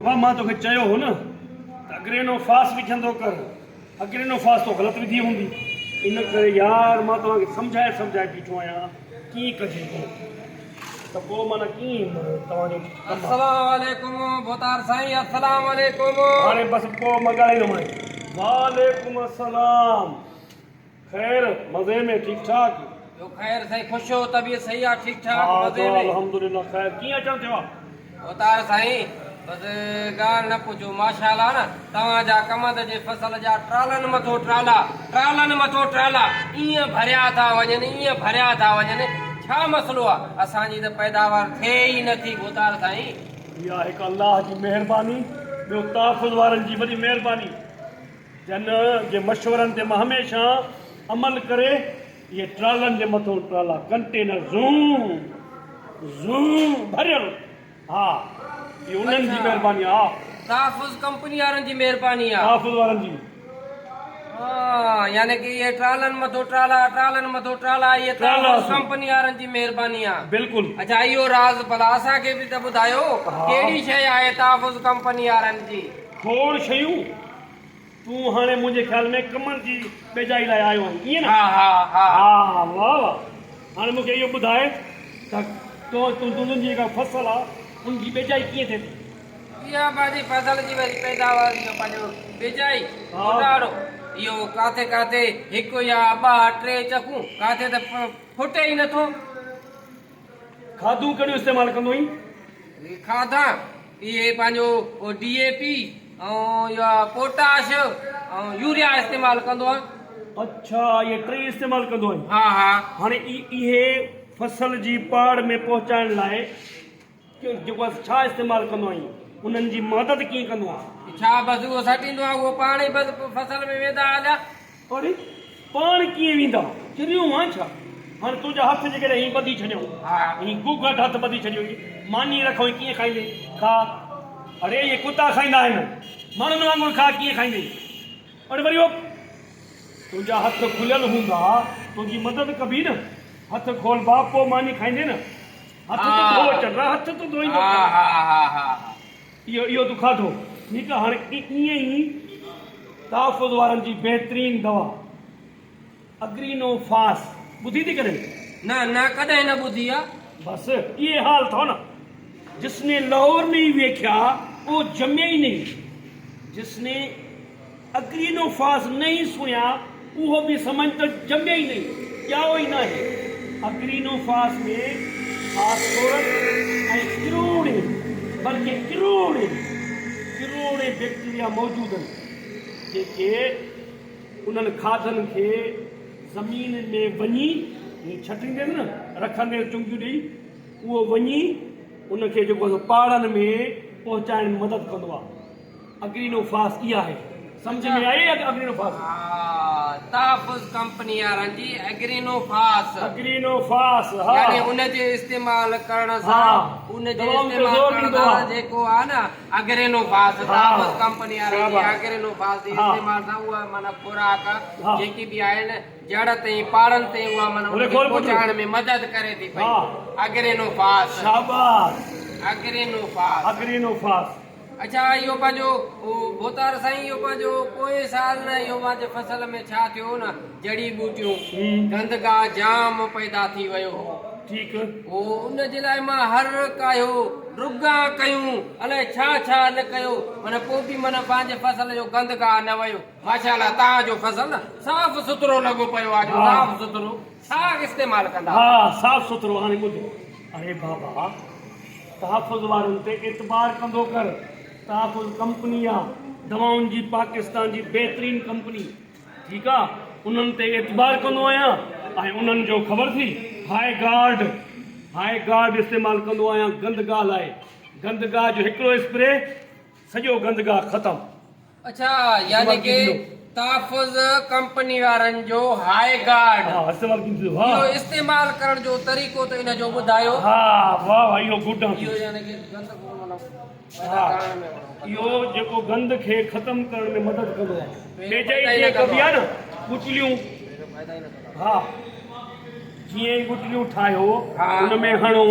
بابا مان توکي چيو هو نه ته اگرينو فاس وجهندو ڪر، اگرينو فاس تو غلط وڌي هوندي، ان ڪري يار مان توهان کي سمجهائي سمجهائي بيٺو آهيان ڪيئن ڪجي ٿو ته پوء معنيٰ ڪيئن توهان جو ڪم آ. السلام عليڪم ڀوتار سائين السلام عليڪم. هاڻي بس پوء مان ڳالهائيندومانء. وعليڪم السلام خير مزي ۾ ٺيڪ ٺاڪ. ٻيو خير سائين خوش هو طبيعت صحيح آ ٺيڪ ٺاڪ مزي ۾. ها الحمدلله خير ڪيئن اچڻ ٿيو آ. اوتار سائين بس ڳالهه نه پڇو ماشاءالله نه توهان جا ڪمند جي فصل جا ٽرالن مٿو ٽرالا ٽرالن مٿو ٽرالا ايئن ڀريا ٿا وڃن ايئن ڀريا ٿا وڃن ڇا مسئلو آ اسان جي ته پيداوار ٿئي ئي نه ٿي ڀوتار سائين. اها هڪ الله جي مهرباني ٻيو تحفظ وارن جي وڏي مهرباني جن جي مشورن تي مان هميشه عمل ڪري اهي ٽرالن جي مٿو ٽرالا ڪنٽينر زون زون ڀريل ها اهي انهن جي مهرباني آ. تحفظ ڪمپني وارن جي مهرباني آ. تحفظ وارن جي. ها يعني ڪي اهي ٽرالن مٿو ٽرالا ٽرالن مٿو ٽرالا اهي تحفظ ڪمپني وارن جي مهرباني آ. بلڪل. اڇا اهو راز ڀلا اسان کي به ته ٻڌايو ڪهڙي شيء آهي تحفظ ڪمپني وارن جي. کوڙ شيون. تون هاڻي منهنجي خيال ۾ ڪمند جي ٻيجائي لاء آيو آهين، ائين نه؟ ها ها ها. ها واهه واهه. هاڻي مون کي اهو ٻڌاء ته تو تنهنجي جيڪا فصل آ ان جي ٻيجائي ڪيئن ٿئي ٿي؟ اها پنهنجي فصل جي وري پيداوار اهو پنهنجو ٻيجائي ڪوٽاڙو اهو ڪاٿي ڪاٿي هڪ يا ٻه ٽي چڪون ڪاٿي ته ڦٽي ئي نٿو. کاڌون ڪهڙيون استعمال ڪندو آهين؟ کاڌا اهي پنهنجو ڊي اي پي ۽ يا پوٽاش ۽ يوريا استعمال ڪندو آهيان. اڇا اهي ٽئي استعمال ڪندو آهين. ها ها. هاڻي اهي فصل جي پاڙ ۾ پهچائڻ لاء جيڪو آهي ڇا استعمال ڪندو آهين انهن جي مدد ڪيئن ڪندو آهين؟ ڇا بس اهو سٽيندو آهيان اهو پاڻ ئي بس فصل ۾ ويندا هليا. اڙي پاڻ ڪيئن ويندا؟ چريو آهين ڇا؟ هاڻي تنهنجا هٿ جيڪڏهن هيئن ٻڌي ڇڏيائون، هيئن گهگهٽ هٿ ٻڌي ڇڏيائون، ماني رکئون ڪيئن کائيندين؟ کاء. اڙي اهي ڪتا کائيندا آهن، ماڻهن وانگر کاء ڪيئن کائيندين؟ اڙي وري اهو تنهنجا هٿ کليل هوندا، تنهنجي مدد ڪبي نه. هٿ کولبا پوء ماني کائيندين نه. هٿ ته ڌو اچن را، هٿ ته ڌوئيندو اچن. اهو اهو تو کاڌو ٺيڪ آ هاڻي ائين ئي تحفظ وارن جي بهترين دوا اگرينو فاس ٻڌي ٿي ڪڏهن؟ نه نه ڪڏهن نه ٻڌي آ. بس اهي حال اٿو نه جس ني لاهور نهين ويکيا او جميا ئي نهين جس ني اگرينو فاس نهين سڻيا اهو به سمجهه ته جميا ئي نهين، ڄائو ئي ناهي. اگرينو فاس ۾ فاسفورس ۽ ڪروڙين بلڪه ڪروڙين ڪروڙين بيڪٽيريا موجود آهن جيڪي انهن کاڌن کي زمين ۾ وڃي ائين ڇٽيندين نه رکندين چونگيون ڏئي اهو وڃي ان کي جيڪو آهي سو پاڙن ۾ پهچائڻ ۾ مدد ڪندو آهي. اگرينو فاس اها آهي. سمجهه ۾ آئي اگرينو فاس؟ ها تحفظ ڪمپني وارن جي اگرينو فاس. اگرينو فاس ها. يعني ان جي استعمال ڪرڻ سان ان جي استعمال ڪرڻ سان جيڪو آ نه اگرينو فاس تحفظ ڪمپني وارن جي اگرينو فاس جي استعمال سان اها معنيٰ خوراڪ جيڪي به آهي نه جڙ تائين پاڙن تائين اها معنيٰ ان کي پهچائڻ ۾ مدد ڪري ٿي پئي اگرينو فاس. شاباس. اگرينو فاس. اگرينو فاس. اڇا اهو پنهنجو ڀوتار سائين اهو پنهنجو پوئين سال نه اهو پنهنجي فصل ۾ ڇا ٿيو نه جڙي ٻوٽيون گند گاهه جام پيدا ٿي ويو هو ٺيڪ هو ان جي لاء مان هر ڪاهيو رڳا ڪيون الائي ڇا ڇا نه ڪيو من پوء به من پنهنجي فصل جو گند گاهه نه ويو ماشاءالله تان جو فصل نه صاف سٿرو لڳو پيو آ جو صاف سٿرو ڇا استعمال ڪندا ها صاف سٿرو هاڻي ٻڌ اڙي بابا تحفظ وارن تي اعتبار ڪندو ڪر، تحفظ ڪمپني آ دوائن جي پاڪستان جي بهترين ڪمپني ٺيڪ آ انهن تي اعتبار ڪندو آهيان ۽ انهن جو خبر ٿي هاء گارڊ هاء گارڊ استعمال ڪندو آهيان گندگاهه لاء گندگاهه جو هڪڙو اسپري سڄو گندگاهه ختم. اڇا يعني ڪي تحفظ ڪمپني وارن جو هاء گارڊ ها استعمال ڪيئن ٿيندو ها اهو استعمال ڪرڻ جو طريقو ته ان جو ٻڌايو. ها واه واه اهو گڊ آ اهو يعني ڪي گند معنيٰ پيدا ها ڪرڻ ۾ اهو جيڪو گند کي ختم ڪرڻ ۾ مدد ڪندو آ پيجائي جيئن ڪبي آ نه ٻٽليون ها جيئن ئي ڳٽليون ٺاهيو، ان ۾ هڻو،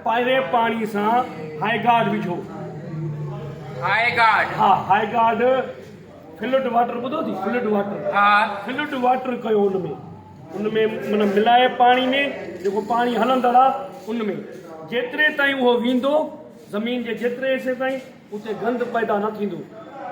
پائري پاڻي سان هائيگارڊ وجهو. High guard. ها هاء گارڊ فلڊ واٽر ٻڌو ٿي فلڊ واٽر. ها. فلڊ واٽر ڪيو ان ۾ ان ۾ معنيٰ ملائي پاڻي ۾ جيڪو پاڻي هلندڙ آ ان ۾ جيتري تائين اهو ويندو زمين جي جيتري حصي تائين اتي گند پيدا نه ٿيندو.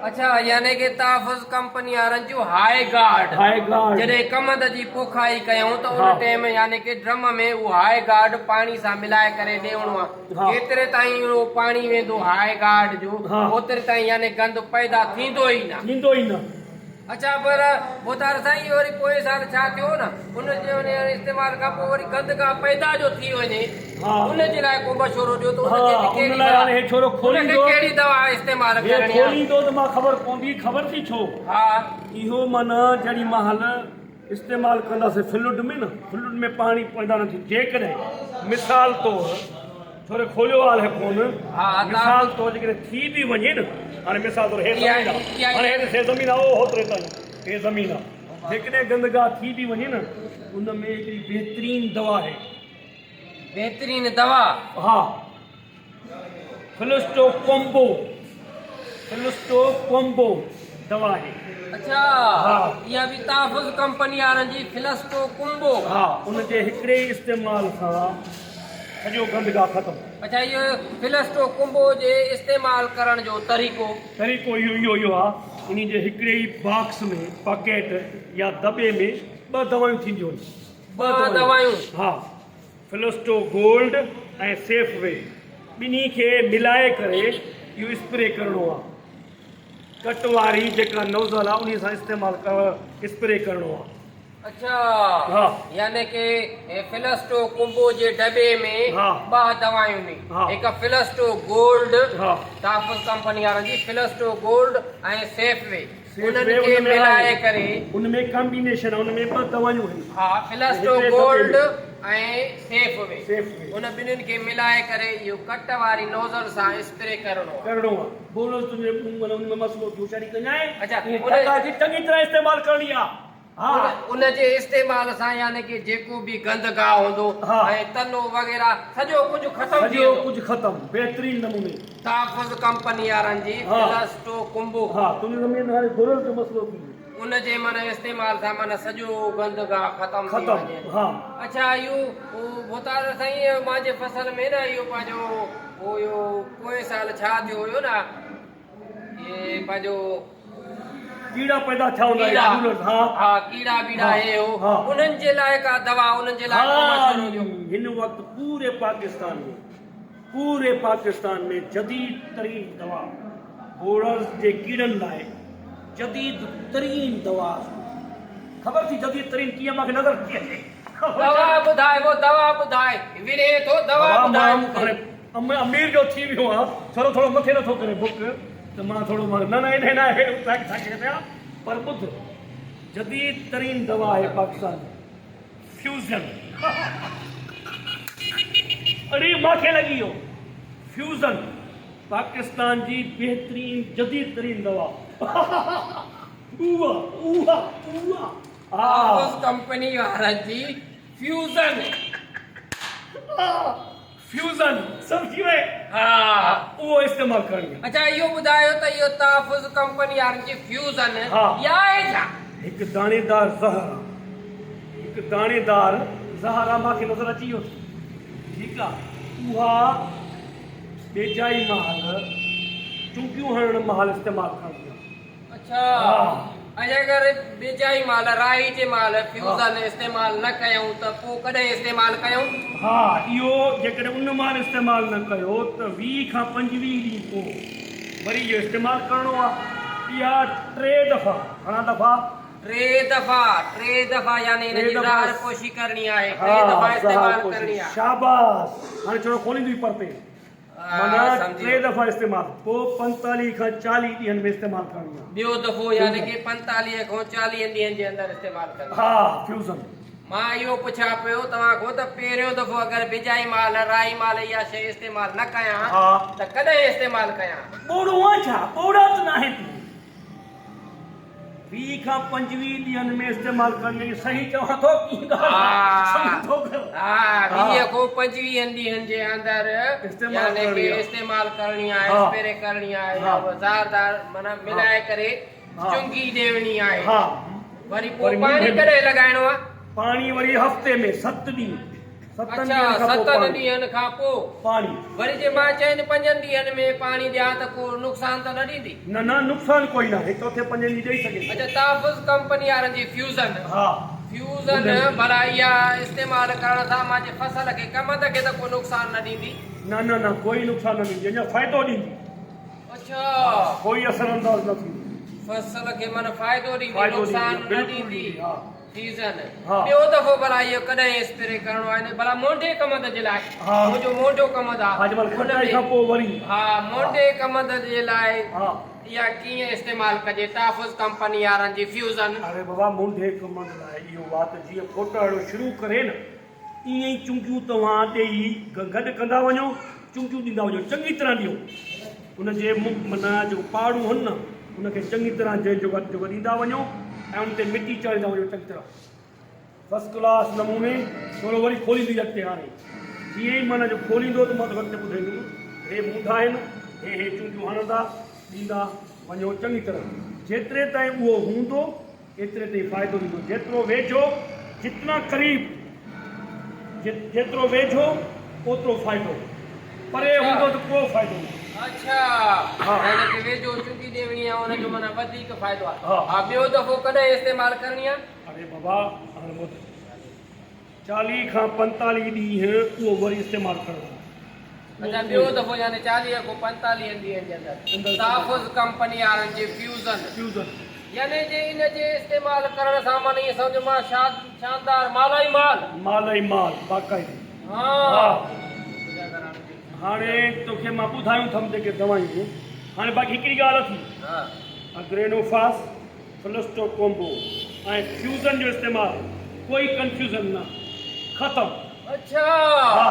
اڇا يعني ڪي تحفظ ڪمپني وارن جو هاء گارڊ هاء گارڊ جڏهن ڪمند جي پوکائي ڪيائون ته ان ٽيم يعني ڪي ڊرم ۾ اهو هاء گارڊ پاڻي سان ملائي ڪري ڏيوڻو آ جيتري تائين اهو پاڻي ويندو هاء گارڊ جو اوتري تائين يعني گند پيدا ٿيندو ئي نه ٿيندو ئي نه. اڇا پر ڀوتار سائين اهو وري پوئين سال ڇا ٿيو نه ان جي ان استعمال کان پوء وري گند کان پيدا جو ٿي وڃي ان جي لاء ڪو مشورو ڏيو ته ان کي به ڪهڙي دوا ان کي ڪهڙي دوا استعمال ڪرڻي آهي. کوليندو ته مان خبر پوندي خبر ٿي ڇو اهو معنيٰ جهڙي مهل استعمال ڪنداسين فلڊ ۾ نه فلڊ ۾ پاڻي پيدا نه ٿيندو جيڪڏهن مثال طور ٿوري کوليو آهي فون مثال طور جيڪڏهن ٿي به وڃي نه هاڻي مثال طور هي زمين آهي هاڻي هي ڏس هي زمين آهي او هوتري تائين هي زمين آهي جيڪڏهن گندگاهه ٿي به وڃي نه ان ۾ هڪڙي بهترين دوا آهي. بهترين دوا؟ ها فلسٽو ڪومبو فلسٽو ڪومبو دوا آهي. اڇا اها به تحفظ ڪمپني وارن جي فلسٽو ڪومبو. ها ان جي هڪڙي ئي استعمال سان سڄو گندگاهه ختم. اڇا اهو فلسٽو ڪومبو جي استعمال ڪرڻ جو طريقو؟ طريقو اهو اهو اهو آهي انهي جي هڪڙي ئي باڪس ۾ پاڪيٽ يا دٻي ۾ ٻه دوائون ٿينديون آهن. ٻه دوائون. ها فلسٽو گولڊ ۽ سيف وي ٻنهي کي ملائي ڪري اهو اسپري ڪرڻو آ. ڪٽ واري جيڪا نوزل آ انهي سان استعمال اسپري ڪرڻو آ. اڇا يعني ڪي فلسٽو ڪمبو جي ڊٻي ۾ ٻه دوائون ني هڪ فلسٽو گولڊ تحفظ ڪمپني وارن جي فلسٽو گولڊ ۽ سيف وي انهن کي ملائي ڪري. ان ۾ ڪمبينيشن ان ۾ ٻه دوائيون آهن. ها فلسٽو گولڊ ۽ سيف وي ان ٻنهين کي ملائي ڪري اهو ڪٽ واري نوزل سان اسپري ڪرڻو آهي. ڪرڻو آهي. بولس تنهنجي معنيٰ ان ۾ مسئلو ٿيو شري ڪنجائين. اڇا ان جي چڱي طرح استعمال ڪرڻي آهي. ان جي استعمال سان يعني ڪي جيڪو به گند گاهه هوندو ۽ تنو وغيره سڄو ڪجهه ختم ٿي ويندو. سڄو ڪجهه ختم بهترين نموني. تحفظ ڪمپني وارن جي فلسٽو ڪنبو. ها تنهنجي زمين ۾ هاڻي گهرل جو مسئلو ٿي ويو. ان جي معنيٰ استعمال سان معنيٰ سڄو گند گاهه ختم ٿي وڃي. ختم ها. اڇا اهو ڀوتار سائين مانجي فصل ۾ نه اهو پنهنجو اهو پوئين سال ڇا ٿيو هيو نه اهي پنهنجو ڪيڙا پيدا ٿيا هوندا آهن ها ها ڪيڙا بيڙا هي هو انهن جي لاء ڪا دوا انهن جي لاء ڪو مشورو ڏيو. هن وقت پوري پاڪستان ۾ پوري پاڪستان ۾ جديد ترين دوا بوررز جي ڪيڙن لاء جديد ترين دوا خبر ٿي جديد ترين ڪيئن مانکي نظر ٿي اچي دوا ٻڌائي وو دوا ٻڌائي ورهي ٿو دوا ٻڌائي مونکي. امير جو ٿي ويو آ ٿورو ٿورو مٿي نٿو ڪري بڪ ته مان ٿورو مان نه نه ايڏي نه آهي ڇا کي پيا پر ٻڌ جديد ترين دوا آهي پاڪستان ۾ فيوزن اڙي ماکي لڳي ويو فيوزن پاڪستان جي بهترين جديد ترين دوا اها اها اها تحفظ ڪمپني وارن جي فيوزن فيوزن سمجهي وئي ها اهو استعمال ڪرڻي آهي. اڇا اهو ٻڌايو ته اهو تحفظ ڪمپني وارن جي فيوزن ها اها آهي ڇا؟ هڪ داڻيدار زهر آ هڪ داڻيدار زهر آ مانکي نظر اچي ويو ٿي ٺيڪ آ اها ٻيجائي مهل چونڪيون هڻڻ مهل استعمال ڪرڻي آ. اڇا ۽ اگر ٻيجائي مهل رائي جي مهل فيوزن استعمال نه ڪيون ته پوء ڪڏهن استعمال ڪيون؟ ها اهو جيڪڏهن ان مهل استعمال نه ڪيو ته 20 کان 25 ڏينهن پوء وري اهو استعمال ڪرڻو آهي. اها ٽي دفعا گهڻا دفعا؟ ٽي دفعا ٽي دفعا يعني ان جي زهر پوشي ڪرڻي آهي ٽي دفعا استعمال ڪرڻي آهي. شاباس هاڻي ڇورو کوليندو ئي پرتي. معنيٰ ٽي دفعا استعمال پوء 45 کان 40 ڏينهن ۾ استعمال ڪرڻي آهي. ٻيو دفعو يعني ڪي 45 کان 40 ڏينهن جي اندر استعمال ڪرڻي آهي. ها فيوزن. مان اهو پڇان پيو توهان کان ته پهريون دفعو اگر بجائي مال رائي مال اها شيء استعمال نه ڪيان ته ڪڏهن استعمال ڪيان؟ ٻوڙو آن ڇا؟ ٻوڙا ته ناهين تون. 20 کان 25 ڏينهن ۾ استعمال ڪرڻي آهي صحيح چوان ٿو ڪي ڳالهه سمجهو ٿو ڪر ها 20 کان 25 ڏينهن جي اندر يعني ڪي استعمال ڪرڻي آهي اسپري ڪرڻي آهي زاردار معنيٰ ملائي ڪري چنگي ڏيوڻي آهي وري پوء پاڻي ڪڏهن لڳائڻو آهي پاڻي وري هفتي ۾ 7 ڏينهن ستن ڏينهن کان پوء ستن ڏينهن کان پوء پاڻي. وري جي مان چئن پنجن ڏينهن ۾ پاڻي ڏيان ته ڪو نقصان ته نه ڏيندي؟ نه نه نقصان ڪوئي ناهي چوٿين پنجين ڏينهن ڏئي سگهين ٿو. اڇا تحفظ ڪمپني وارن جي فيوزن. ها. فيوزن ڀلا اها استعمال ڪرڻ سان مان جي فصل کي ڪمند کي ته ڪو نقصان نه ڏيندي؟ نه نه نه ڪوئي نقصان نه ڏيندي اڃا فائدو ڏيندي. اڇا. ڪوئي اثر انداز نه ٿيندو. فصل کي معنيٰ فائدو ڏيندي فائدو نقصان ڏيندي نه بلڪل ڏيندي. ڏيندي ها. سيزن ها. ٻيو دفعو ڀلا اهو ڪڏهن اسپري ڪرڻو آهي نه ڀلا مونڍي ڪمند جي لاء ها. منهنجو مونڍو ڪمند آ ها جنهن مهل ان کٽائي ۾ کان پوء وري ها مونڍي ڪمند جي لاء ها. اها ڪيئن استعمال ڪجي تحفظ ڪمپني وارن جي فيوزن. اري بابا مونڍي ڪمند لاء اهو وات جيئن ڦوٽهڙو شروع ڪري نه ائين ئي چونگيون توهان ڏيئي گڏ ڪندا وڃو چونگيون ڏيندا وڃو چڱي طرح ڏيو ان جي معنيٰ جيڪو پاڙون هن نه ان کي چڱي طرح جنهن جو گڏ جو ڏيندا وڃو ۽ ان تي مٽي چاڙهيندا وڃو چڱي طرح فرسٽ ڪلاس نموني ٿورو وري کوليندي اڳتي هاڻي جيئن ئي معنيٰ جو کوليندو ته مان توکي اڳتي ٻڌائيندم هي مونڍا آهن هي هي چونگيون هڻندا ڏيندا وڃو چڱي طرح جيتري تائين اهو هوندو ايتري تائين فائدو ڏيندو جيترو ويجهو جتنا قريب جيترو ويجهو اوترو فائدو پري هوندو ته ڪو فائدو نه. اڇا يعني ڪي ويجهو چونڪي ڏيوڻي آهي ان جو معنيٰ وڌيڪ فائدو آهي. ها ٻيو دفعو ڪڏهن استعمال ڪرڻي آهي؟ اڙي بابا هاڻي ٻڌ 40 کان 45 ڏينهن اهو وري استعمال ڪرڻو آهي. اڇا ٻيو دفعو يعني 40 کان 45 ڏينهن جي اندر تحفظ ڪمپني وارن جي فيوزن فيوزن يعني جي ان جي استعمال ڪرڻ سان معني ائين سمجهه مان شاندار مال ئي مال مال ئي مال باقاعدي ها هاڻي توکي مان ٻڌايون ٿم جيڪي دوايون هاڻي باقي هڪڙي ڳالهه اٿي ها اگرينوفاس فلسٽو ڪومبو ۽ فيوزن جو استعمال ڪوئي ڪنفيوزن نه ختم. اڇا ها.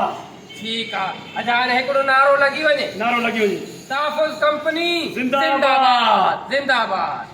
ٺيڪ آ اڇا هاڻي هڪڙو نعرو لڳي وڃي. نعرو لڳي وڃي. تحفظ ڪمپني زنده آباد. زنده آباد.